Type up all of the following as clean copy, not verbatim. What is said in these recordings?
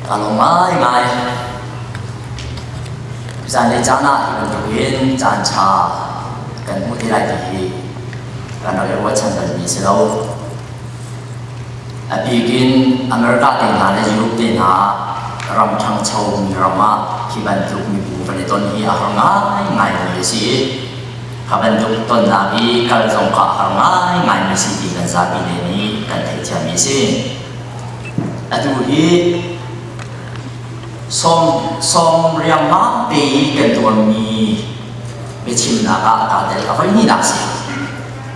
Ka lawm ngaingai. Zanlei caan ah hi bantukin caan ṭha kan hmu te lai ti hi kan rak i ruahchan balmi si lo. A bik in America te hna le Europe te hna ram ṭhangcho mi ram ah hi bantuk mibu van i ton hi a har ngaingaimi a si i kha bantuk tonnak i kal zong kha a har ngaingaimi si ti kan zapi le nih kan theih ciami a si. Atu hi sawm riangmang te i kan tuanmi biachimnak ah kaa tel. A voihnihnak a si.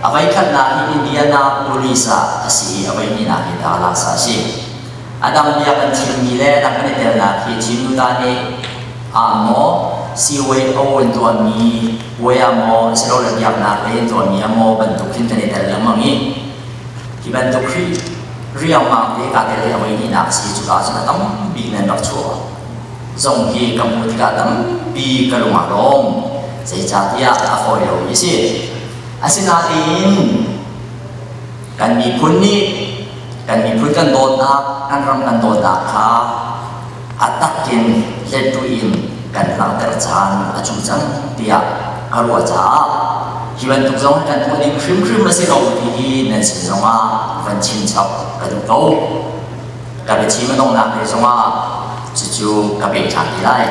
A voikhatnak hi Indianapolis ah a si i a voihnihnak hi Dallas ah a si. A dang bia kan chimmi le a dang kan i telnak hi Chin nuta nih ah maw CYO in tuahmi puai ah maw asilole biaknak lei in tuahmi ah maw bantuk hin kan i tel lengmang i hi bantuk Khrih riangmang te kaa tel hi a voihnihnak a si. Cuka cun a tampi nan rak chuah zong hi ka hmuh tikah tampi ka lung aa lawm. Zeicahtiah a fawi lomi a si. Asinain kan miphun nih kan miphun kan dawtnak, kan ram kan dawtnak kha a takin lettu in kan langhter caan a cu cang tiah ka ruah caah hi bantuk zong kan tuah ding hrimhrim a si ko ti hi nan sin zongah van chim chap ka duh ko. Ka biachim a donghnak lei zongah cucu ka peh ṭhan ti lai.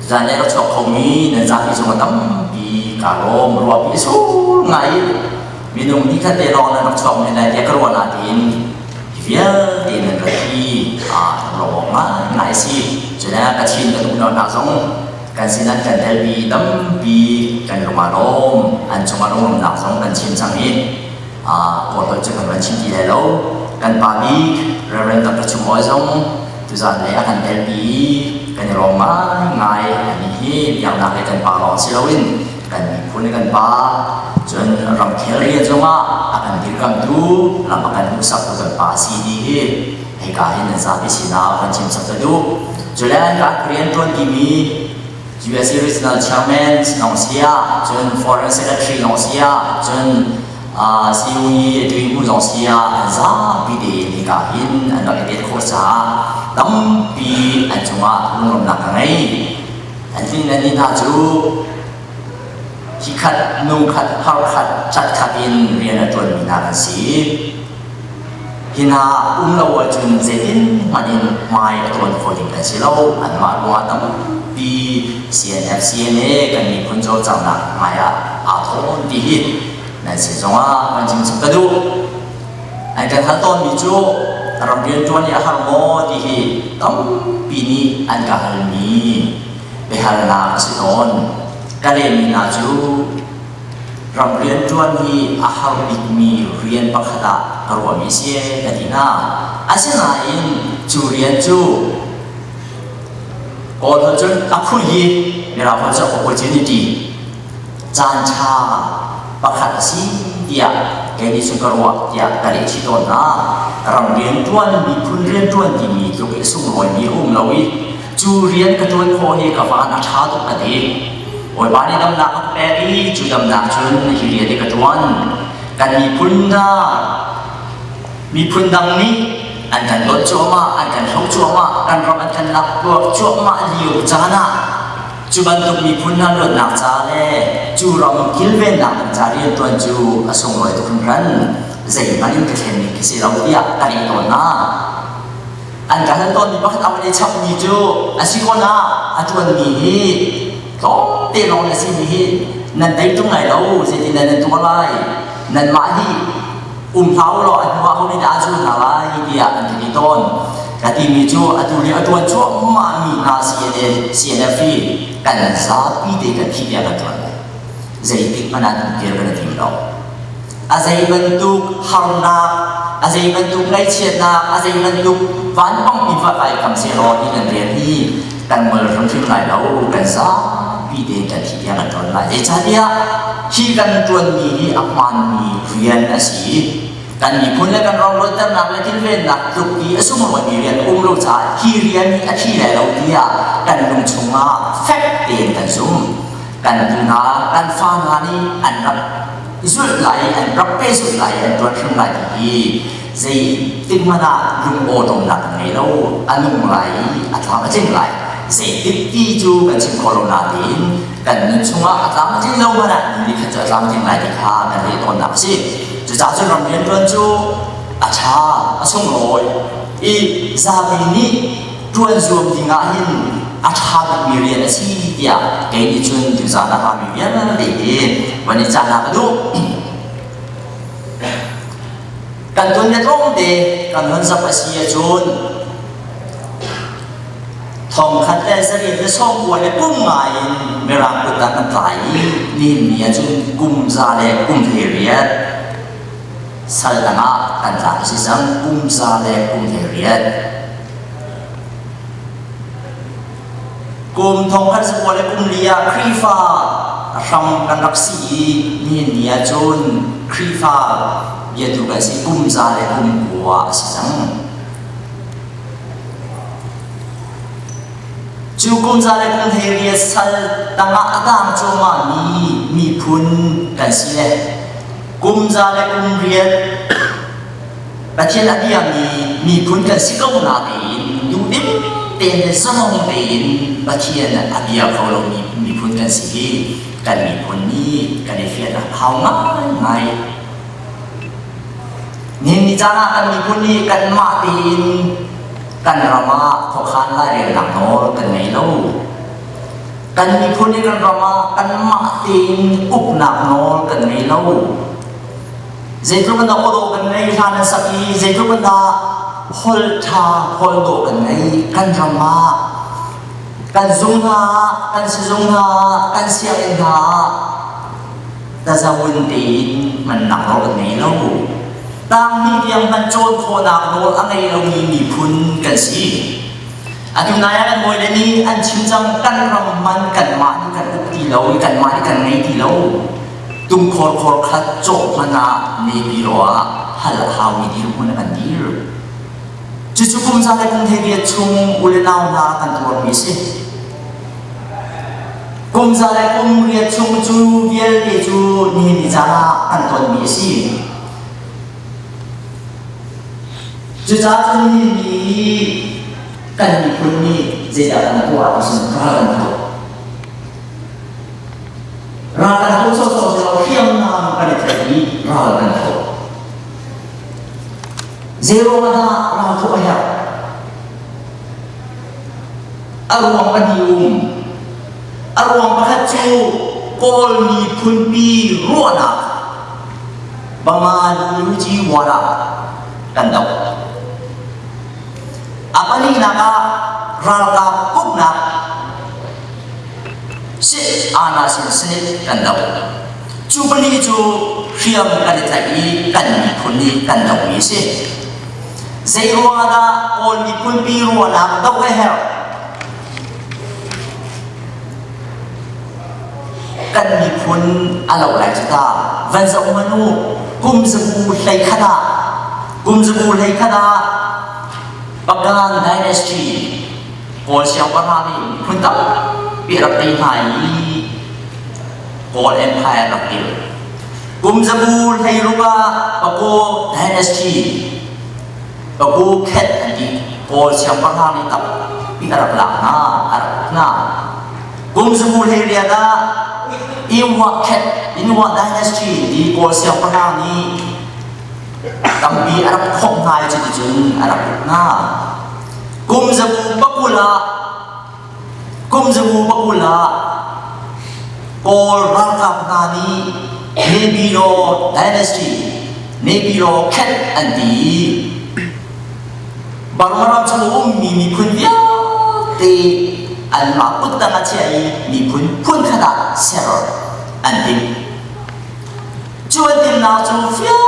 Zan le ka chuak khomi nan zapi zong a tampi kaa lawm. Ruahpi sur ngai i minung nih khat te lawng nan rak chuak men lai tiah ka ruah nain hi vialte nan rat hi aa lawm ngaingai a si. Cun ka chin ka duh nak zong kan sin an kan telpi tampi kan lung aa lawm. An cungah lunglawmhnak zong kan chim cang i kawl holh cu kan van chim ti lai lo. Kan pa bik Reverend Dr. Chum Awi zong tuzan le a kan telpi kan i lawm ngaingai. Anih hi biaknak le kan pa lawng si loin kan miphun le kan pa cun ramkhel rian zongah a kan dirkamtu lam a kan hmuhsaktu kan pa si ti hi hika hin nan zapi sinah kan chim sak ka duh. Culen kan rian ṭuan timi USA Regional Chairman zong si ah cun Foreign Secretary zong si ah cun COE atu hmu zong si ah an zapi tein hika hin an rak i tel khawh caah tampi an cungah lunglawmhnak ka ngei. An tin nan ni hna cu hi khat nu khat har khat cat khat in rian a ṭuanmi hna kan si. Hi hna um lo ahcun zeitin hmanh in hmai a tuan kho ding kan si lo. Anmah ruangah tampi CNF CNA kan miphun cawlcanghnak hmai ah aa thawn ti hi nan sin zongah kan chim chap ka duh. An kan hal tawnmi cu ram rianṭuan hi a har maw ti hi tampi nih an ka halmi biahalnak a si tawn. Ka lehmi hna cu ram rianṭuan hi a har bikmi rian pakhat ah ka ruahmi a si ka ti hna. Asinain cu rian cu Kawl holh cun a phui i Mirang holh cun opportunity caan ṭha pakhat a si tiah kei nih cun ka ruah tiah ka leh chih tawn hna. Ram rianṭuan, miphun rianṭuan timi tluk i sunglawimi a um lo i cu rian ka ṭuan khawh hi ka van a ṭha tuk ka ti. Bawipa nih damnak a ka pek i cu damnak cun hi rian hi ka ṭuan. Kan miphun hna miphun dang nih an kan dawt cuahmah, an kan hloh cuahmah, kan ram an kan lak cuahmah lio caan ah cu bantuk miphun hna luatnak ca le cu ram kilvennak ding ca rianṭuan cu a sunglawi tuk hringhran. Zeihmanh in ka thlen ding khi si lo tiah ka leh tawn hna. An ka hal tawnmi pakhat a van i chapmi cu a si ko na a ṭuanmi hi tlawmte lawng na simi hi nan tei ṭung lai lo, zeitin dah nan tuah lai, nanmah hi um hlah u law a hnuah ho nih dah a zul hna lai tiah an ka ti tawn. Ka timi cu atu lio a ṭuan cuahmahmi hna CNA, CNF hi kan zapi te kan thih tiang kan ṭuan lai. Zeitik hmanh ah kir kan i tim lo. A zei bantuk harnak, a zei bantuk ngaihchiatnak, a zei bantuk vanpangmi fakai kam sehlaw hi kan rian hi kan ngol hrimhrim lai lo, kan zapi tein kan thih tiang kan ṭuan lai. Zeicahtiah hi kan ṭuanmi hi a hmaanmi rian a si. Kan miphun le kan ram luatternak le kilvennak tluk i a sunglawimi rian a um lo caah hi rian hi a thi lai lo tiah kan lung chungah fek tein kan zum. Kan tu hna, kan fa hna nih an rak zulh lai i an rak pehzulh lai i an ṭuan hrim lai ti hi zeitik hmanh ah lungawṭawmnak kan ngei lo. A nung lai i a tlam a tling lai. Zeitik ti cu kan chim khawh lo nain kan nun chungah a tlam a tlin lo hmanh ah ni khat cu a tlam tling lai ti kha kan leh tawnnak a si. Cucaah cun ram rianṭuan cu a ṭha, a sunglawi i zapi nih ṭuan zuam ding ah hin a ṭha bikmi rian a si tiah kei nih cun tuzaan a rami vialte hi van i cah hna ka duh. Kan tuan le tlawmte kan hun zap a si ahcun thong khat le zariat le sawmkua le kum nga in Mirang kut ah kan tlai i nihin ni ahcun kum za le kum 18 sal tangah kan tlak a si cang kum za le kum 18. Kum 1914 ah Khrihfa hram kan rak si i nihin ni ahcun Khrihfa biatu kan si kum za le kum kua a si cang. Cu kum za le kum 18 sal tangah a tang cuahmahmi miphun kan si le kum za le kum riat Pathian a biami miphun kan si ko natein duhdim tein le zalong tein Pathian a bia kho lomi miphun kan si hi kan miphun nih kan i fian a hau ngaingai. Nihin ni caan ah kan miphun nih kanmah tein kan ram ah khuakhan lairelnak nawl kan ngei lo. Kan miphun nih kan ram ah kanmah tein uknak nawl kan ngei lo. Zeitluk in dah awdawh kan ngei hlan an sak i zeitluk in dah holh ṭha holh dawh kan ngei kan ram ah kan zung hna ah kan sizung hna ah kan sianginn hna ah tazawun tein hmannak nawl kan ngei lo. Tangmi tiang hmanh cawn khawhnak nawl a ngei lomi miphun kan si. Atu nai ah kan hawile nih an chim cang kan ram hmanh kanmah nih kan uk ti lo i kanmah nih kan ngei ti lo. Tungkhor khor khat cawh hmanh ah Naypyidaw ah hal a haumi dirhmun a kan dir. Cucu kum za le kum 18 chung u le nau hna kan tuarmi a si. Kum za le kum riat chung cu vialte cu nihin ni caan ah kan tonmi a si. Cucaah cun nihin ni kan miphun nih zeidah kan tuah ti cun ral kan tuah. Ral kan thawh sawsawh si lo hriamnam kan i tlaih i ral kan thawh. Zei ruang ah dah ral thawh a herh? A ruang pahnih um. A ruang pakhat cu Kawl miphunpi ruahnak Bama Luji Wara kan doh. A pahnihnak ah ralkap uknak si ana sin senit kan do. Cu pahnih cu hriam kan i tlaih i kan miphun nih kan dohmi a si. Zei ruangah dah Kawl miphunpi ruahnak doh a herh? Kan miphun a lo lai cu ta. Van zoh hmanh u, kum zabu 11 ah kum zabu 11 ah Pagan Dynasty Kawl siangpahrang nih miphun tampi rak tei hna i Kawl Empire rak dir. Kum zabu 16 ah Pago Dynasty Pago Khet an ti Kawl siangpahrang nih tampi a rak lak hna a rak uk hna. Kum zabu 18 ah Inwa Khet Inwa Dynasty ti Kawl siangpahrang nih tampi a rak khawmh hna i cuticun a rak uk hna. Kum zabu pakul ah kum zabu pakul ah Kawl ralkap hna nih Naypyidaw Dynasty Naypyidaw Khet an ti i Burma ram chung ummi miphun vialte anmah kuttang a chiah i miphun phunkhat ah ser an timh. Cu an timhnak cu fiang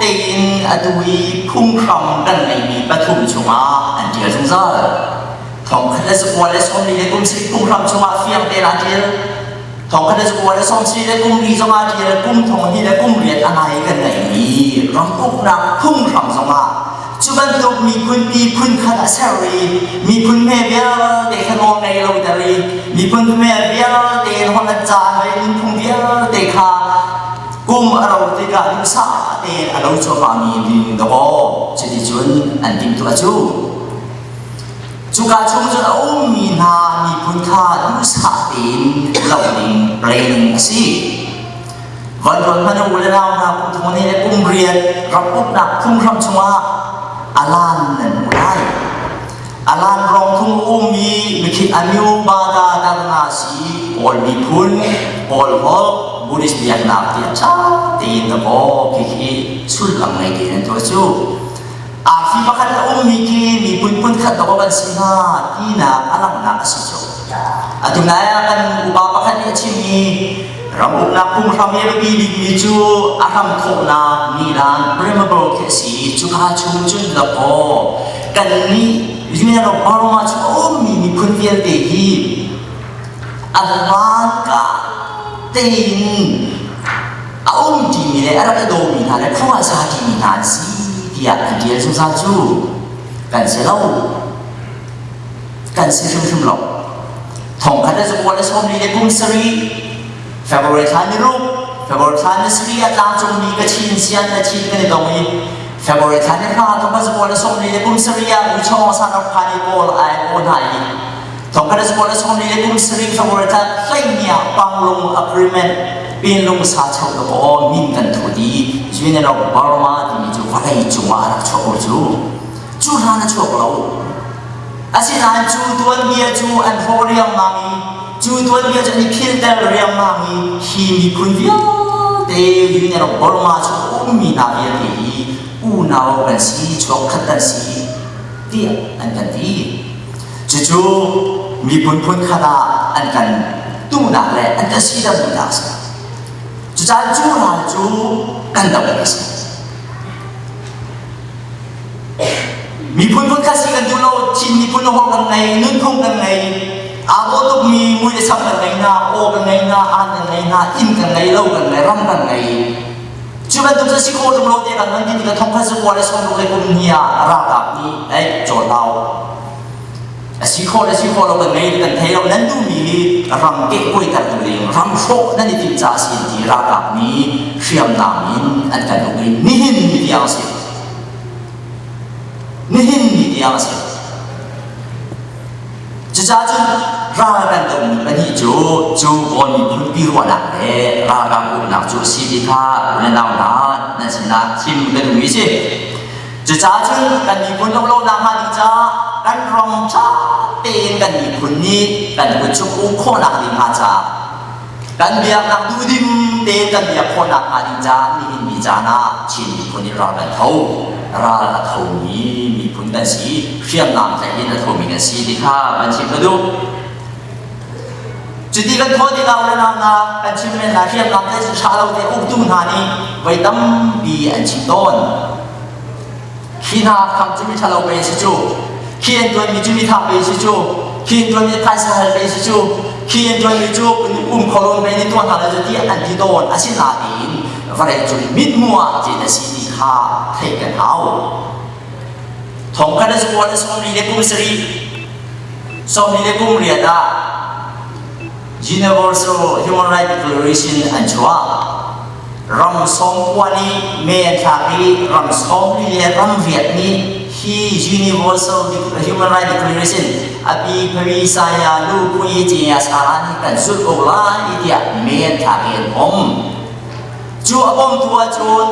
tein atu i phunghram kan ngeihmi pathum chungah an ṭial zungzal. 1940 phunghram chungah fiang tein aa ṭial. 1944 zongah aa ṭial. Kum thong hnih le kum riat a nai kan ngeihmi ram uknak phunghram zongah cu bantuk miphun pi phunkhat a ser i miphun hme vialte kha nawl ngei lo ter i miphun hme vialte in holh an ca hoi nunphung vialte kha kum. Kum a ro tikah duhsah tein a lo cuahmahmi ding dawkaw cuticun an timhtuah cu. Cuka chung cun a ummi hna miphun kha duhsah tein loh ding planning a si. Van ruat hmanh u le nau hna kum thong le kum riat ram uknak phunghram chungah alan nan hmu lai. Alan rong thung ummi mikhit amyu bada darna si Kawl miphun, Kawl holh, Buddhist biaknak tiah ṭha tein dakaw khi sullam ngei tein an tuah cu. Arfi pakhat a ummi khi miphun phunkhat dakaw kan si hna tinak a langhnak a si cu. Atu nai ah kan upa pakhat nih a chimmi ram uknak phunghram i a biapi bikmi cu a hram thawhnak nilan preamble khi a si. Cuka chung cun dakaw kannih Union of Burma chung a ummi miphun vialte hi a hlanka tein a um ṭimi le a rak i dawmi hna le khua a sa ṭimi hna an si tiah an ṭial zungzal cu kan si lo. Kan si hrimhrim lo. Thongkhat le zakua le 40 le kum sarih February thla ni ruk February thla ni sarih ah tlangcungmi Kachin sian le Chin kan i dong i February thla ni hra thongkhat zakua le 40 le kum sarih ah Uichawng san rak phan i Kawl ai aw hna i thongkhat le zakua le 40 le kum sarih February thla hleihnih ah Panglong Agreement Pinlung sa cho to aw min kan thut i Union of Burma timi cu vawlei cungah a rak chuak ko cu. Cu hlan a chuak lo. Asinain cu tuanbia cu an hrawh riangmang i cu tuanbia cu an i philter riangmang i hi miphun vialte Union of Burma chung ummi hna vialte hi unau kan si, chuakkhat kan si tiah an kan ti. Cucu miphun phunkhat ah an kan tuhnak le an kan sitermi hna a si. Cucaah cu ral cu kan doh a si. Miphun phunkhat si kan duh lo, Chin miphun holh kan ngei, nunphung kan ngei, aa dawh tukmi mui le sam kan ngei hna, aw kan ngei hna, aan kan ngei hna, inn kan ngei, lo kan ngei, ram kan ngei. Cu bantuk cu si khawh ṭung lo te kan van ti tikah thongkhat zakua le 60 le kum hnih ah ralkap nih ei cawl hau. A si khawh le si khawh lo kan ngei kan thei lo nan duhmi hi ram kehkuaiter tu ding ram hrawh nan i timh caah si ti ralkap nih hriamnam in an kan uk i nihin ni tiang a si. Nihin ni tiang a si. Cucaah cun ral kan dohmi pahnih cu cu Kawl miphun pi ruahnak le ralkap uknak cu a si ti kha u le nau hna nan sinah chim ka duhmi a si. Cucaah cun kan miphun lohlonak hnga ding caah kan ram ṭha tein kan miphun nih kan kut chung um khawhnak ding hnga caah kan biaknak duhdim tein kan biak khawhnak hnga ding caah nihin ni caan ah Chin miphun nih ral kan tho. Ral a thomi miphun kan si, hriamnam tlaih in a thomi kan si ti kha van chim ka duh. Cuti kan thawh tikah le hna kan chim men hna hriamnam tlaih cu ṭha lo te uktu hna nih voi tampi an chim tawn. Khi hna kham cu mi ṭhalo pei si cu. Khi an ṭuanmi cu mi ṭha pei si cu. Khi an ṭuanmi phaisa hal pei si cu. Khi an ṭuanmi cu um kholon pei nih tuah hna lai cu ti an ti tawn. Asinain vawlei cung mithmuh ah cin a si ti kha theih kan hau. Thongkhat le zakua le 40 le kum sarih 40 le kum riat ah Universal Human Rights Declaration an chuah. Ram 90 nih me an thlak i ram 40 le ram riat nih hi Universal Human Rights Declaration a pi phari saya lu pui cia sara nih kan zulh ko lai tiah me an thlak i an pom. Cu a pomtu ahcun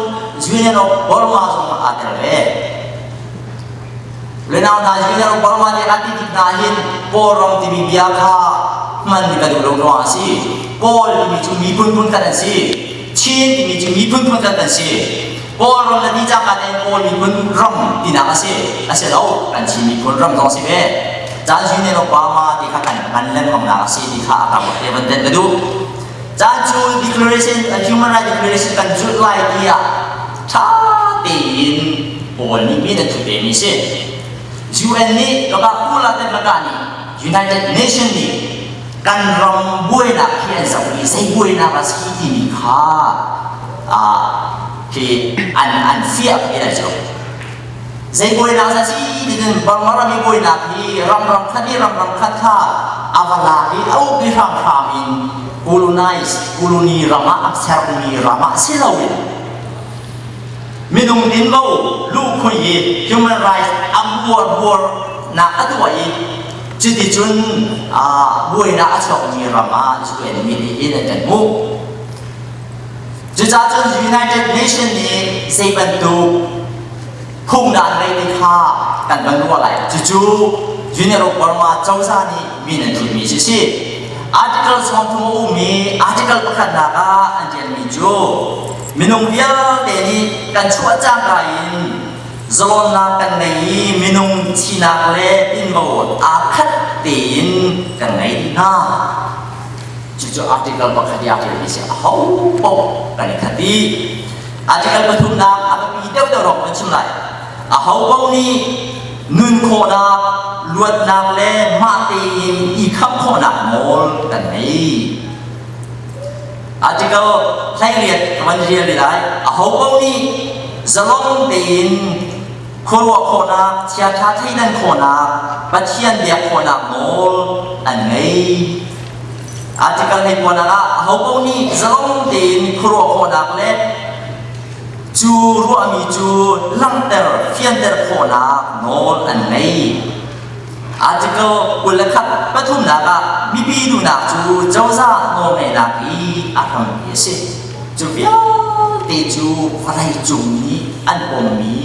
Union of Burma zong aa tel ve. Lenau hna Union of Burma nih an ti tik hna hin Kawlram timi bia kha hman ka duh lo ruangah a si. Kawl timi cu miphun phun khat an si. Chin timi cu miphun phun khat an si. Kawlram na ti cangka tein Kawl miphun ram tinak a si. A si lo, kan Chin miphun ram zong a si ve. Caan Union of Burma ti kha kan hman lengmang nak a si ti kha a kam te van den ka duh. Caan cu Declaration, Human Rights Declaration kan zulh lai tiah ṭha tein Paul nih min a thut vemi a si. UN nih Kaba Kula Temaka nih United Nation nih kan ram buainak hi an zoh i zei buainak a si timi kha khi an an fiah in an zoh. Zei buainak a si tiin Burma ram i buainak hi ram ram khat i ram ram khat kha a va lak i a uk i hramhram in. Colonize, colony ram ah a sermi ram ah si loin minung tinvo luhkhui i human rights a buar nak a tuah i cuticun buainak a chuakmi ram ah UN mi nih hin an kan hmuh. Cucaah cun United Nation nih zei bantuk phung dah an ngei ti kha kan van ruah lai. Cucu Union of Burma cozah nih min an thutmi cu si. Article 30 a ummi article pakhatnak ah an ṭialmi cu minung vialte nih kan chuah cangka in zalawnnak kan ngei i minung thinak le tinvo aa khat tein kan ngei dih hna. Cucu article pakhat i aa ṭialmi si. Aho paoh kan i khat dih. Article pathumnak a biapi deuhdeuh rong kan chim lai. Aho paoh nih nun khawhnak, luatnak le mah tein i khamh khawhnak nawl kan ngei. Article 18 ka van rial lai. Aho paoh nih zalong tein khuaruah khawhnak, chiaṭha thleidan khawhnak, Pathian biak khawhnak nawl an ngei. Article 29 ah aho paoh nih zalong tein khuaruah khawhnak le cu ruahmi cu langhter fianter khawhnak nawl an ngei. Article 21 pathumnak ah mipi duhnak cu cozah nawlngeihnak i a hrampi a si. Cu vialte cu vawleicung nih an pommi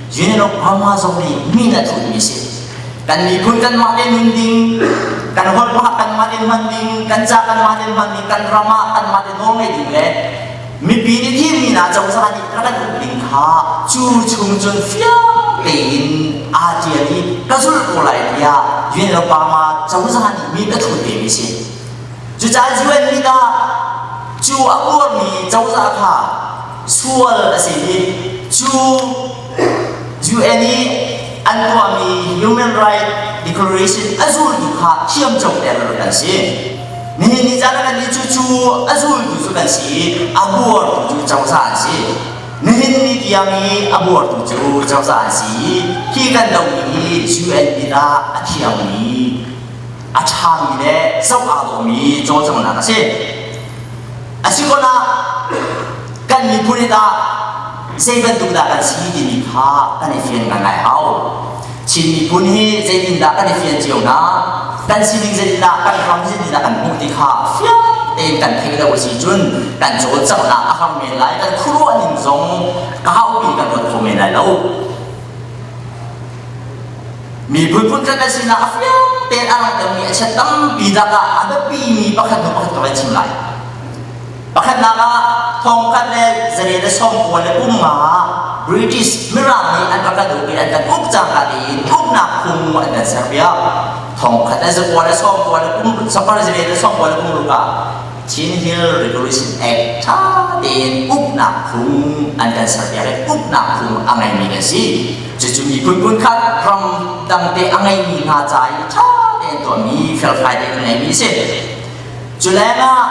Union of Burma zong nih min a thutmi a si. Kan miphun kanmah te nun ding, kan holh ah kanmah te hman ding, kan ca kanmah te hman ding, kan ram ah kanmah te nawl ngei ding le mipi nih thimmi hna cozah nih rak kan uk ding kha cu chung cun fiang tein aa ṭial i ka zulh ko lai tiah UN Obama cozah nih mi ka thut ve mi si. Cucaah UN nih dah cu a uarmi cozah kha sual a si i cu UN i an tuahmi Human Right Declaration a zultu kha thiamcoter kan si. Nihin ni caan ah kannih cu cu a zultu cu kan si i a buartu cu cozah an si. Nihin ni tiang i a buartu cu cozah an si i hi kan dohmi hi UN mit ah a thiangmi, a ṭhami le zoh aa dawhmi cawlcanghnak a si. A si kon ah kan miphun hi tah zei bantuk dah kan si timi kha kan i fian ngaingai hau. Chin miphun hi zeitindah kan i fian cio hna, kan sining zeitindah kan ram zeitindah kan hmuh ti kha fiang tein kan theih lo a si cun kan cawlcanghnak a har men lai, kan khuaruah ning zong kaupi kan ruat kho men lai lo. Miphun phun kan sinak a fiang tein a langhtermi a chiat tampi lakah a biapimi pakhat hnu pakhat ka van chim lai. Pakhatnak ah thongkhat le zare le sawmkua le kum nga British Mirang nih an rak kan uk i an kan uk cangka tein uknak phung an kan serpiak. Thongkhat le zakua le sawmkua le kum sakar zare le sawmkua le kum ruk ah Chin Hill Revolution Act ṭha tein uknak phung an kan serpiak i uknak phung a ngeimi kan si. Cucu miphun phunkhat ram dangte a ngeimi hna ca i ṭha tein tuahmi felfai tein a ngeimi a si. Cu lengah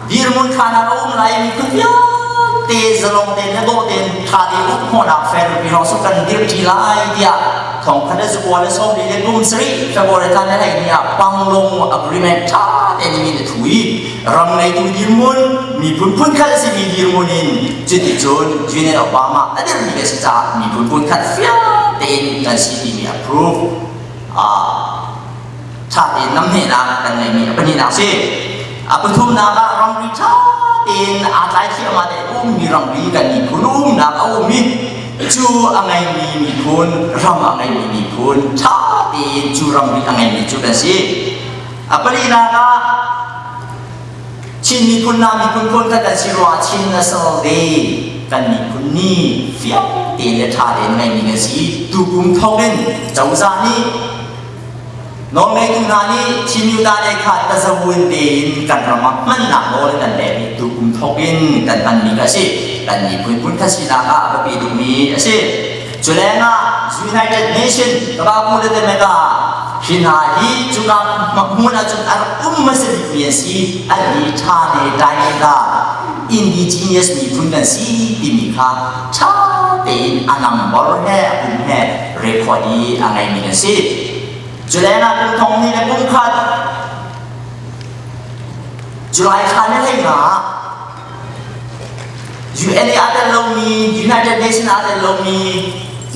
dirhmun khaan ah a um lai miphun vialte zalong tein le dawh tein ṭha tein uk khawhnak fair pi lawng su kan dirṭi lai tiah thongkhat le zakua le 40 le kum sarih February thla ni hlei ni ah Panglong Agreement ṭha tein min a thu i ram ngeitu dirhmun miphun phunkhat a simi dirhmun in cuticun Union Obama a dirhmi a si caah miphun phunkhat fiang tein kan si timi approve ṭha tein namnehnak kan ngeihmi a pahnihnak si. A pathumnak ah ramri ṭha tein aa tlai thliahmah te ummi ramri kan miphun umnak a um i cu a ngeimi miphun ram a ngeimi miphun ṭha tein cu ramri a ngeimi cu kan si. A palinak ah Chin miphun na miphun phun khat kan si ruangah Chin National Day kan miphun ni fiang tein le ṭha tein ngeimi kan si. Tukum thawk in cozah nih Nawlngeitu hna nih Thimyuta le kha tazavuan tein kan ram ah hmannak nawl in kan pek i tukum thawk in kan hmanmi kha a si. Kan miphun phun khat sinak ah a biapi tukmi a si. Cu lengah United Nation Kabaku le Temeka hi hna hi cuka hmun ahcun a rak um hmasa bikmi an si. An i ṭha le dai indigenous miphun kan si timi kha ṭha tein a number he a kum he record i a ngeimi kan si. Cu lengah kum thong hnih le kum khat July thla ni 15 ah UN aa tel lomi, United Nations aa tel lomi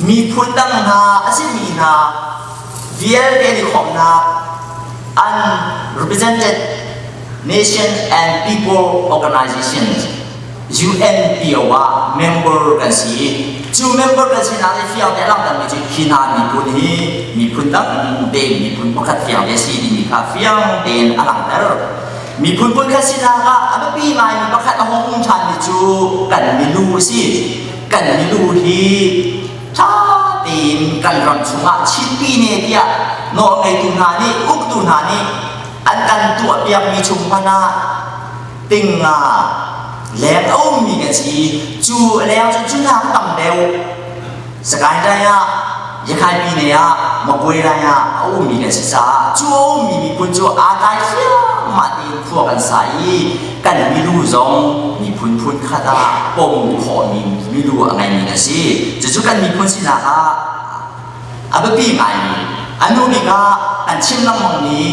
miphun dang hna a simi hna vialte an i khawmhnak Unrepresented Nation and People Organizations UNPO ah member kan si i cu member kan sinak nih fiang te a langhtermi cu hi hna miphun hi miphun dang tein miphun pakhat fiang te si timi kha fiang tein a langhter. Miphun phun khat sinak ah a biapi ngaimi pakhat a hung um ṭhanmi cu kan milu a si. Kan milu hi ṭha tein kan ram chungah Chinpi ne tiah nawlngeitu hna nih uktu hna nih an kan tuahpiakmi chung hmanh ah tinga leng a ummi kan si. Cu leng cu cu hna tam deuh. Sagaing rai ah Yakhai pine ah Magwe rai ah a ummi kan si caah cu a ummi miphun cu aa tlai thliahmah tein khua kan sa i kan milu zong miphun phun khat ah pom khawhmi milu a ngeimi kan si. Cucu kan miphun sinak ah a biapi ngaimi a nu bik ah kan chim lengmangmi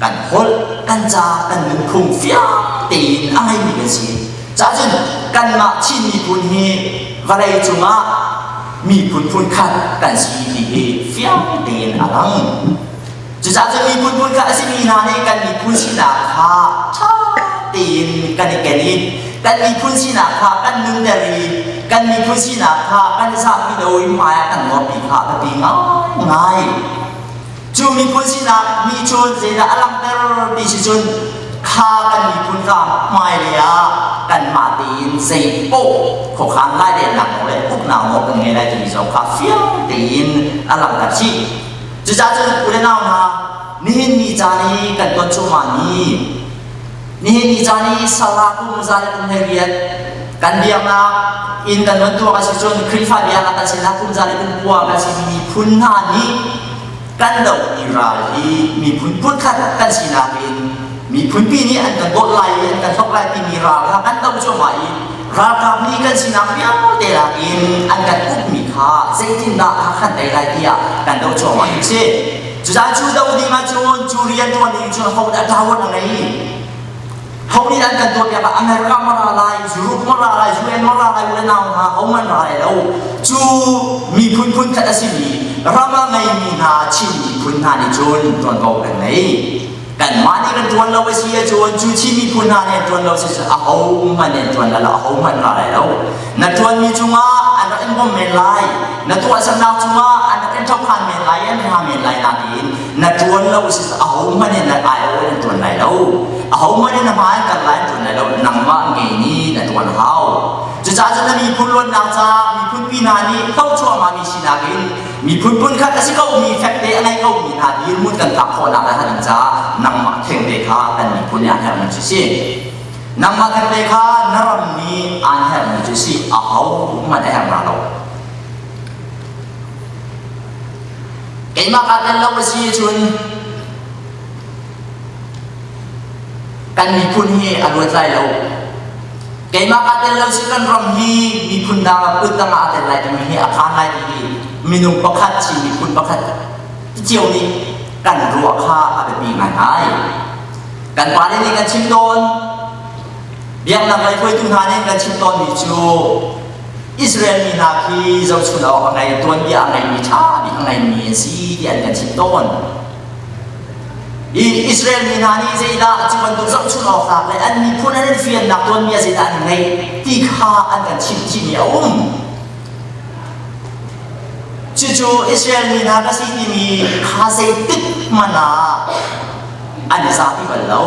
kan holh, kan ca, kan nunphung fiang tein a ngeimi kan si. Cacun kanmah Chin miphun hi vawlei cungah miphun phunkhat kan si ti hi fiang tein a lang. Cucaah cun miphun phunkhat a simi hna nih kan miphun sinak kha ṭha tein kan i ken i kan miphun sinak kha kan nunter i kan miphun sinak kha kan i zahpi lo i hmai ah kan nuampi kha a biapi ngaingai. Cu miphun sinak nih cun zeidah a langhter ti si cun kha kan miphun kha hmailei ah kanmah tein zei paoh khuakhan lairelnak nawl le uknak nawl kan ngei lai timi zong kha fiang tein a langhter chih. Cucaah cun u le nau hna, nihin ni caan i kan ton cuahmah ni, nihin ni caan i sala kum za le kum 18 kan biaknak inn kan von tuak a si cun Khrihfa biaknak kan sinak kum za le kum kua kan simi miphun hna nih kan dohmi ral hi miphun phunkhat kan sinak in miphunpi nih an kan dawt lai i an kan hlok lai timi ral kha kan doh cuahmah i ralkap nih kan sinak vialte lak in an kan ukmi kha zeitindah kha kan tei lai tiah kan doh cuahmah hi si. Cucaah cu do ding ahcun cu rian ṭuan ding cun hodah ṭawan a ngei? Ho nih an kan tuahpiak ah America ma ra lai, Europe ma ra lai, UN ma ra lai, u le nau hna hohmanh ra lai lo. Cu miphun phun khat a simi ram a ngeimi hna Chin miphun hna nih cun ṭuanvo kan ngei. Kanmah nih kan ṭuan lo a si ahcun cu Chin miphun hna nih an ṭuan lo si cun ahohmanh nih an ṭuan lai lo, ahohmanh ra lai lo. Na ṭuanmi cungah an rak in bawmh men lai, na tuahsernak cungah an rak in ṭhokhan men lai, an ra men lai nain na ṭuan lo si ahohmanh in na aiawh in ṭuan lai lo. Ahohmanh in na hmai kal lai ṭuan lai lo, nangmah ngei nih na ṭuan hau. Cucaah cun na miphun luatnak caah miphun pi hna nih hlo cuahmahmi sinak in miphun phunkhat a si komi fekte a ngei komi hna dirhmun kan phak khawhnak lai ding caah nangmah thengte kha kan miphun nih a herhmi cu si. Nangmah thengte kha na ram nih aan herhmi cu si ahohmanh a herh hna lo. Keimah kaa tel lo a si cun kan miphun hi a luat lai lo. Keimah kaa tel lo si kan ram hi miphun dang ah kut dang ah a tel lai timi hi a phan lai ti hi minung pakhat Chin miphun pakhat cio nih kan ruah kha a biapi ngaingai. Kan pale nih kan chim tawn, biaknak lei hruaitu hna nih kan chim tawnmi cu Israel mi hna khi zohchun awk a ngei, tuanbia a ngeimi ṭha bik a ngeimi an si ti an kan chimh tawn. I Israel mi hna nih zeidah cu bantuk zohchun awk tlak le an miphun an in fiannak tuanbia zeidah an ngeih ti kha an kan chimh chihmi a um. Cucu Israel mi hna ka si timi kha zeitik hmanh ah an i zapi bal lo.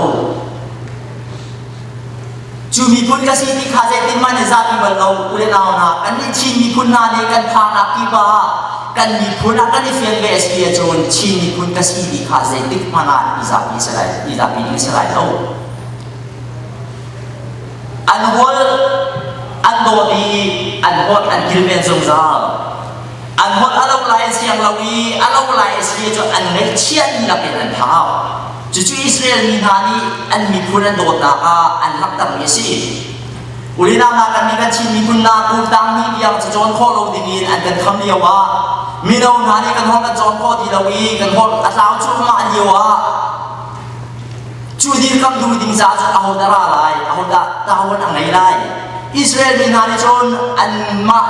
Cu miphun ka si ti kha zeitin hmanh in zapi bal lo u le nau hna kannih Chin miphun hna nih kan phaknak kip ah kan miphun ah kan i fian ve a si ahcun Chin miphun ka si ti kha zeitik hmanh ah i zapi si lai i zapi ding si lai lo. An holh an dawt i an holh an kilven zungzal. An holh a lo lai an siang lo i a lo lai a si cu an ngaihchia dihlak in an thau. Cucu Israel mi hna nih an miphun an dawtnak ah an langhtermi a si. Ulinam ah kan nih kan Chin miphun hna kum tang hnih tiang cacawn khawh lo dingin an kan kham lio ah mino hna nih kan holh kan cawn khawh ti lo i kan holh a tlau cuahmah lio ah. Cu dirkamh duh ding caah cun ahodah ra lai, ahodah tawan a ngei lai? Israel mi hna nih cun anmah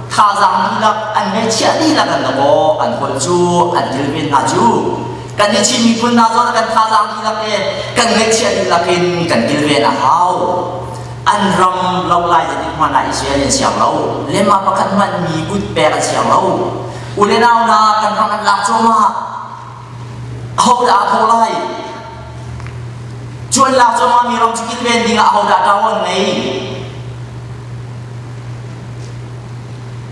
thazaang dihlak, an ngeihchiah dihlak an dakaw, an holh cu an kilven hna cu. Kan nih Chin miphun hna zong kan thazaang dihlak le kan ngeihchiah dihlak in kan kilven a hau. An ram lo lai zeitik hmanh ah Israel an siang lo. Lema pakhat hmanh mi kut pek an siang lo. U le nau hna kan ram an lak cuahmah. Ahodah aa thawh lai? Cu an lak cuahmah mi ram cu kilven ding ah ahodah ṭawan ngei?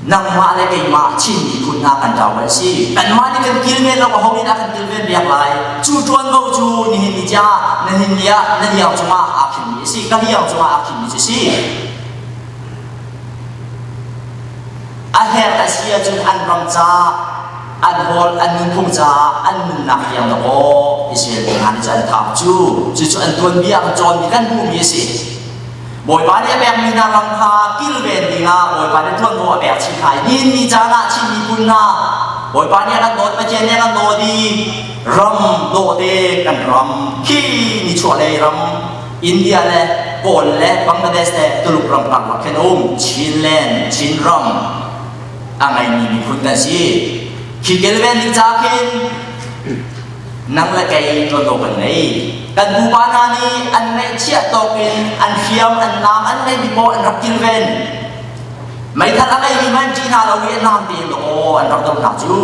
Nangmah le keimah Chin miphun hna kan ṭawan si. Kanmah nih kan kilven lo aho nih dah kan kilven biak lai? Cu ṭuanvo cu nihin ni tiang nihin ni ah na liang cungah aa khinmi a si. Ka liang cungah aa khinmi cu si. A herh a si ahcun an ram caah an hawl an nunphung caah an nunnak tiang dawkaw Israel mi hna nih cun an thah cu cucu an tuanbia kan cawnmi kan hmuhmi a si. Bawipa nih a pekmi hna ram kha kilven dingah Bawipa nih ṭuanvo a pek chih hna i nihin ni caan ah Chin miphun hna Bawipa nih a kan dawt Pathian nih a kan dawt i ram dawhte kan ram khi nichuahlei ram India le Kawl le Bangladesh le Tuluk ram karlak khin a um Chinland Chinram a ngeimi miphun kan si. Khi kilven ding ca khin nang le kei ṭuanvo kan ngei. Kan pupa hna nih an ngeihchiah tawk in an hriam an naam an ngeihmi paoh an rak kilven. Meithal a ngeimi hmanh ṭih hna lo i an naam tein aw an rak doh hna cu.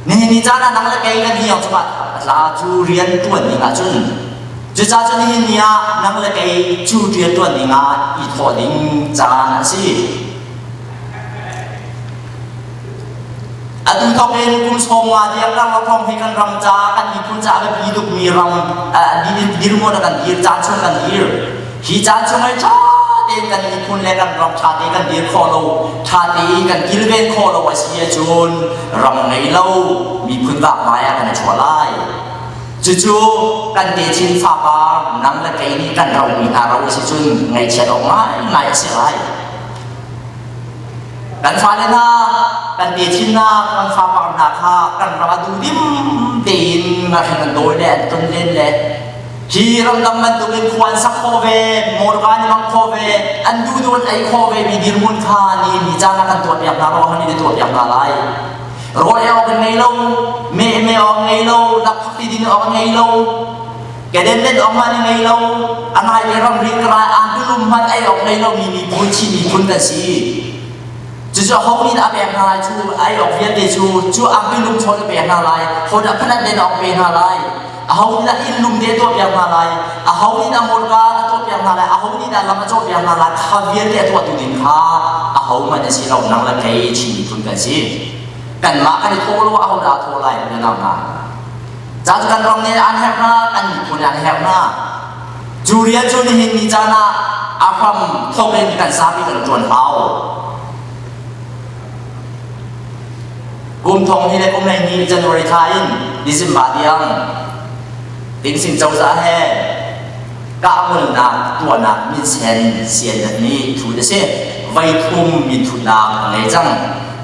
Nihin ni caan ah nang le kei kan hniang cungah a tla cu rian ṭuan ding ahcun cucaah cun nihin ni ah nang le kei cu rian ṭuan ding ah i thawh ding caan a si. Atu thawk in kum 50 tiang Laklawng hi kan ram ca kan miphun ca a biapi tukmi ram dirhmun ah kan dir caan chung kan dir. Hi caan chung hi ṭha tein kan miphun le kan ram ṭha tein kan dir khawh lo, ṭha tein kan kilven khawh lo a si ahcun ram ngei lo miphun vakvai ah kan i chuah lai. Cucu kan techin fapa nang le kei nih kan romi hna ro a si cun ngaihchiat awk ngaingai a si lai. Kan fale hna, kan techin hna, kan fapar hna kha kan ram ah duhdim tein ngahring an dawi le an tlun len le hi ramdang bantukin khua an sak khawh ve, motorka an i mang khawh ve, an duhduh an ei khawh ve mi dirhmun kha ni ni caan ah kan tuahpiak hna ruang ni na tuahpiak hna lai. Rawl ei awk an ngei lo, meh meh awk ngei lo, lakphak ti din awk ngei lo, keden len awk hmanh ngei lo, a ngai le ramri karai angkulum hmanh ei awk ngei lo mi miphun Chin miphun kan si. Cucu ho nih dah a pek hna lai cu ei awk vialte cu cu angkulum chawn a pek hna lai, ho dah phanat len awk pe hna lai. Aho nih dah inn lum te a tuahpiak hna lai? Aho nih dah motorka a tuahpiak hna lai? Aho nih dah lam a cawhpiak hna lai? Kha vialte a tuahtu ding kha ahohmanh a si lo. Nang le kei Chin miphun kan si. Kanmah kan i thawh lo aho dah a thawh lai? Na nang hna. Ca cu kan ram nih an herh hna, kan miphun nih an herh hna. Cu rian cu nihin ni caan ah a hram thawk in kan zapi kan ṭuan hau. Kum thong hnih le kum 12 January thla in December tiang Tingsing cozah he kahngolnak tuahnak minsen CNF nih thut a si. Voi thum minthutnak a ngei cang.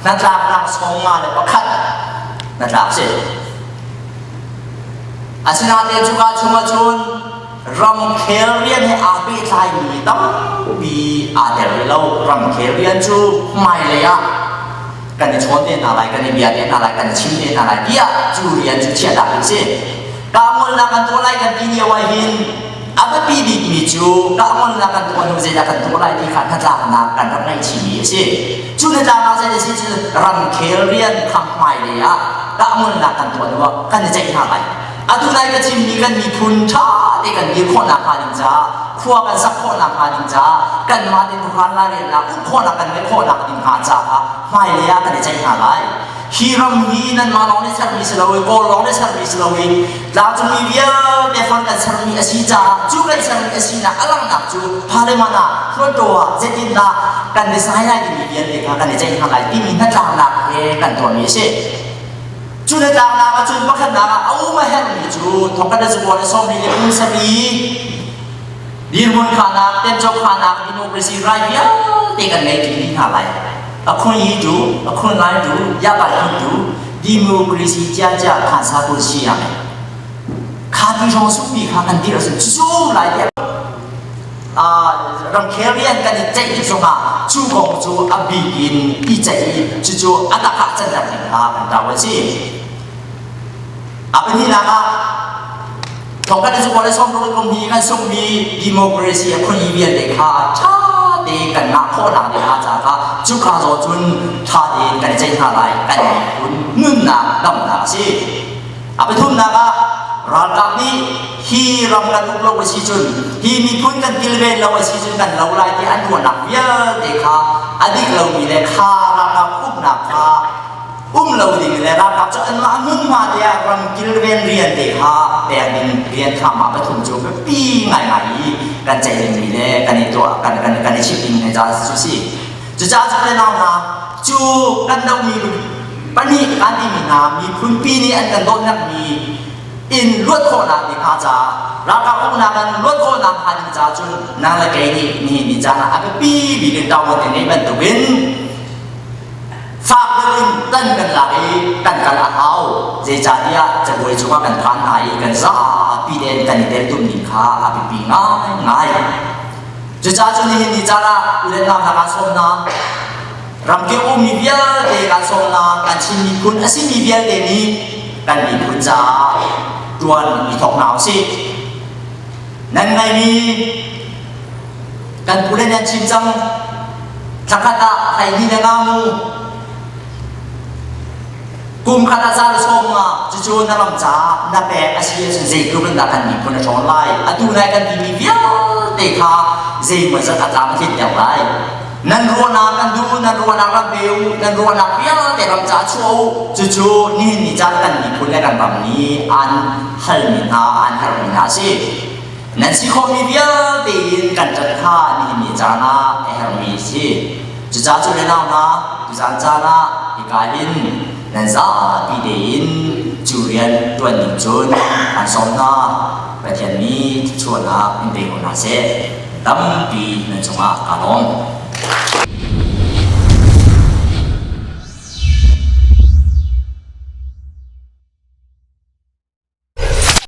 Hnatlaknak 51 hnatlak si. Asinain cuka chung ahcun ramkhel rian he aa pehtlaimi tampi aa tel rih lo. Ramkhel rian cu hmailei ah kan i chawn te hna lai, kan i bia te hna lai, kan i chim te hna lai tiah cu rian cu chiahtak ding si. Kahngolnak kan tuah lai kan ti lio ah hin a biapi bikmi cu kahngolnak kan tuah hnu zeidah kan tuah lai ti kha hnatlaknak kan rak ngeih chihmi a si. Cu hnatlaknak zei a si cu ramkhel rian kha hmailei ah kahngolnak kan tuah hnu ah kan i ceih hna lai. Atu nai ka chimmi kan miphun ṭha te kan dir khawhnak hnga ding caah khua kan sak khawhnak hnga ding caah kanmah te khuakhan lairelnak uk khawhnak kan ngeih khawhnak ding hnga caah hmailei ah kan i ceih hna lai. Hi ram hi nanmah lawng nih sermi si lo i Kawl lawng nih sermi si lo i tlangcungmi vialte fang kan sermi a si caah cu kan sermi a sinak a langhnak cu parliament ah Hluttaw ah zeitindah kan decide lai timi vialte kha kan i ceih hna lai timi hnatlaknak he kan tuahmi a si. Cu na tlangnak ahcun pakhatnak ah a um a herhmi cu thongkhat le zakua le 70 le kum sarih dirhmun khanak, temcawk khanak, democracy rai vialte kan ngei ṭi dih hna lai. A khun yi tu, a khun lai tu, ya bai khun tu, democracy cia cia khansa kun si yang. Kha ti hrawng sungpi kha kan dir ahcun cucu lai tiah ramkhel rian kan i ceih tik zongah cu kong cu a bik in i ceih i cucu a tak ah canter ding kha kan ṭau a si. A pahnihnak ah thongkhat le zakua le 60 kum hi kan sungmi democracy a khuali vialte kha ṭha tein kan ngah khawhnak ding hnga ca kha cuka zaw cun ṭha tein kan i ceih hna lai kan miphun nunnak damnak a si. A pathumnak ah ralkap nih hi ram kan uk lo a si cun hi miphun kan kilven lo a si cun kan lo lai ti an ruahnak vialte kha a dik lomi le kha ralkap uknak kha um lo ding le ralkap cu anmah hmunhma te ah ram kilven rian te kha pek ding rian kha mah pathum cu biapi ngaingai i kan ceih dingmi le kan i tuah kan kan kan i chimh ding he ca cu si. Cucaah cu le nau hna cu kan dohmi pahnih kan timi hna miphunpi nih an kan dawtnak mi in luat khawhnak ding hnga caah ralkap uknak in luat khawhnak hnga ding caah cun nang le kei nih nihin ni caan ah a biapi bik in ṭawngan te ngeih bantukin fak deuh in tan kan lak i kan kal a hau. Zeicahtiah cabuai cungah kan phan hna i kan zapi tein kan i teltum ning kha a biapi ngaingai. Cucaah cu nihin ni caan ah u le nau hna kaan sawm hna. Ramkip ummi vialte kaan sawm hna. Kan Chin miphun a simi vialte nih kan miphun caah ṭuan i thawk hna usih. Nan ngaimi kan pu le nan chim cang. Thlakhat ah 12 le nga mu. Kum khat ah za le 50 cucu na ram caah na pek a si ahcun zeitluk in dah kan miphun a ṭhawn lai? Atu nai kan timi vialte kha zeimaw zat a tlam a tlin deuh lai. Nan ruahnak kan duh, nan ruahnak ram pe u, nan ruahnak vialte ram caah chuah u. Cucu nihin ni caan kan miphun le kan ram nih an halmi hna, an herhmi hna a si. Nan si khawhmi vialte in kan ṭan kha nihin ni caan ah a herhmi a si. Cucaah cu le nau hna, tuzaan caan ah hika hin nan zapi tein cu rian ṭuan ding cun aan sawm hna. Pathian nih thluachuahnak in pe ko hna seh. Tampi nan cungah kaa lawm.